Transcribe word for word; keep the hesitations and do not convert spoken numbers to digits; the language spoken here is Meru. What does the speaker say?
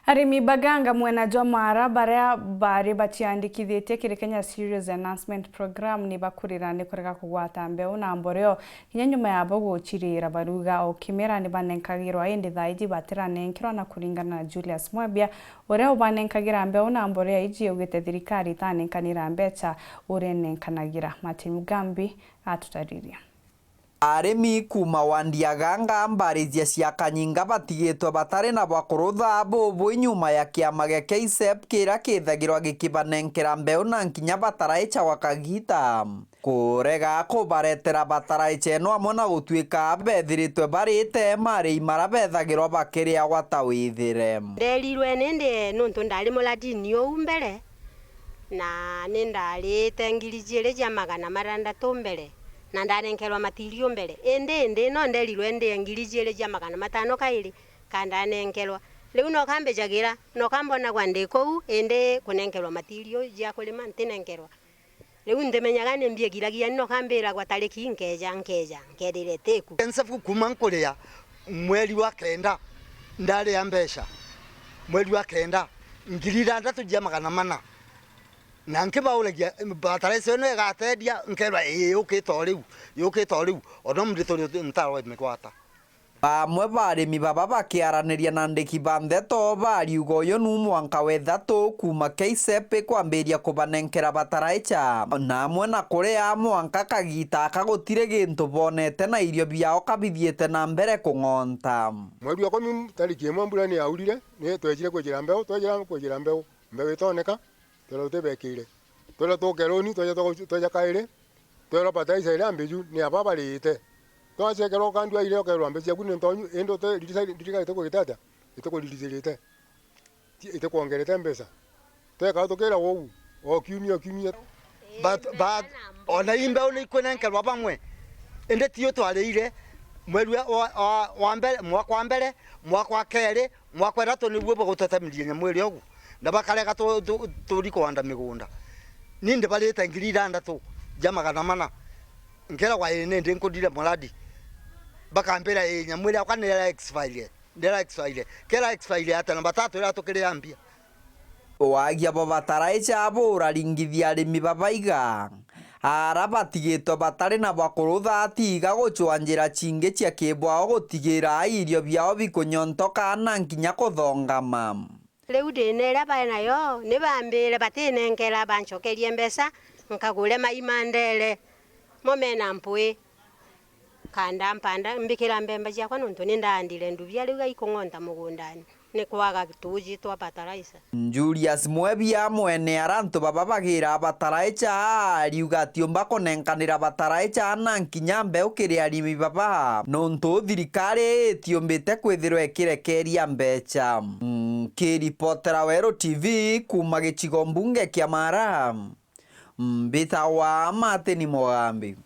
Arimi ba Ganga mwena jwa Mara baria bari baciandikithitie kiri Kenya Cereals Enhancement Program ni bakurira ni kurega kugwata mbeu na mboreo kinya nyuma yabo gucirira. Baruga o kimera ni banenkagirwa, indi thaa iji batiranenkerwa, na kuringana na Julius Mwebia, uria ubanenkagira mbeu na mboreo iji, augite thirikari itanenkanira mbeca uria inenkanagira. Martin Mugambi atutariria. Arimi kuuma wandi ya Ganga, mbari cia Kanyinga batigitwe batari na bwa kurutha bubui nyuma ya kiama gia K S E P kiria kithagirwa gikibanenkera mbeu na nkinya bataraicha gwa kagita kurega kubaretera bataraicha ino, amwe na gutuika bethiritwe barite marii mara bethagirwa bakiriagwa ta withire. Nderirwe nindi nuntu ndari muradini uu mbere, na ni ndarite ngiri jiiri cia magana matandatu mbere, na ndanenkerwa matirio mbere. Indi, indi no nderirwe ndie ngiri jiiri cia magana matano kairi, ka ndanenkerwa. Riu no kambijagira, no kambonagwa ndi kuu, indi kunenkerwa matirio jia kurima ntinenkerwa. Riu ndimenyaga ni mbiegiragia, ni no kambiragwa tariki nkeja, nkeja, nkerire tiku. Ensafu kuma nkuria mweri wa kenda, ndaria mbeca mweri wa kenda, ngiri ithanthatu cia magana mana. Na nkibauragia, "Bataraitha ino igateethia?" Nkerwa, "Ii, yukite o riu, yukite o riu." Ono mri turi ntarwa migwata. Bamwe ba arimi baba bakiaraniria na andiki ba ndeto bariuga uyu nu mwanka wa ithatu kuuma K S E P ikwambiria kubanenkera bataraicha, na amwe na kuria mwanka kagita aka gutiri gintu bonete na irio biao kabithiite na mbere kung'onta. Mweri wa ikumi tariki imwe mbura ni yaurire, ni twejire kwijira mbeu, twejira kwijira mbeu, mbeu itoneka. Twera tutibekire. Twera tuke runi, tweja twa-, tweja kairi, twera bataraitha iria mbiju ni aba bariite. Twacekerwa ukandua iria ukerwa mbeca ciaku ni ntonyu, indi uti-, ndirisa-, ndirika itikugita atia? Itikuriricirite. Ti-, itikwongerete mbeca. Tweka tukira uu, o kiumia, o kiumia. But, but, ona ii mbeu ni ikunenkerwa bamwe. Indi ti utwariire mweri wa, wa, wa, wa mbere, mwaka wa mbere, mwaka wa keri, mwaka wa ithatu niguo bagutetemirie nyamu iria ugu, na bakarega tu-, tu-, turi kuanda migunda. Ni ndibarite ngiri ithanthatu ja magana mana, nkeragwa, "Ii, ni ndi nkundire muradi." Bakambira, "Ii, nyamu iria yakwa ni ira expire, ni ira expire." Kera expire atia na batatwira tukiriambia? Wagia bwa bataraicha buraringithia arimi babaiga ara batigitwe batari na bwa kurutha atiga gucwa njira cingi cia kibwao gutigira irio biao bikunyontoka na nkinya kuthongama. Riu thina iria bai nayo, ni bambire batinenkera, bancokerie mbeca, nkagure mai ma ndere, mo mena mpui. Kanda mpanda, mbikira mbemba ciakwa, nontu ni ndaandire ndubia, riu gaikung'onta mugundani, ni kwaga tuuji twa bataraica. Julius Mwebia, mwene ara antu baba bagira bataraicha, ariuga atiumba kunenkanira bataraicha na nkinya mbeu kiri arimi baba, nontu thirikari itiumbite kwithirwa ikirekeria mbecha. Nkiripotera Weru T V kuuma gicigo mbunge kia Mara, mbitagwa Martin Mugambi.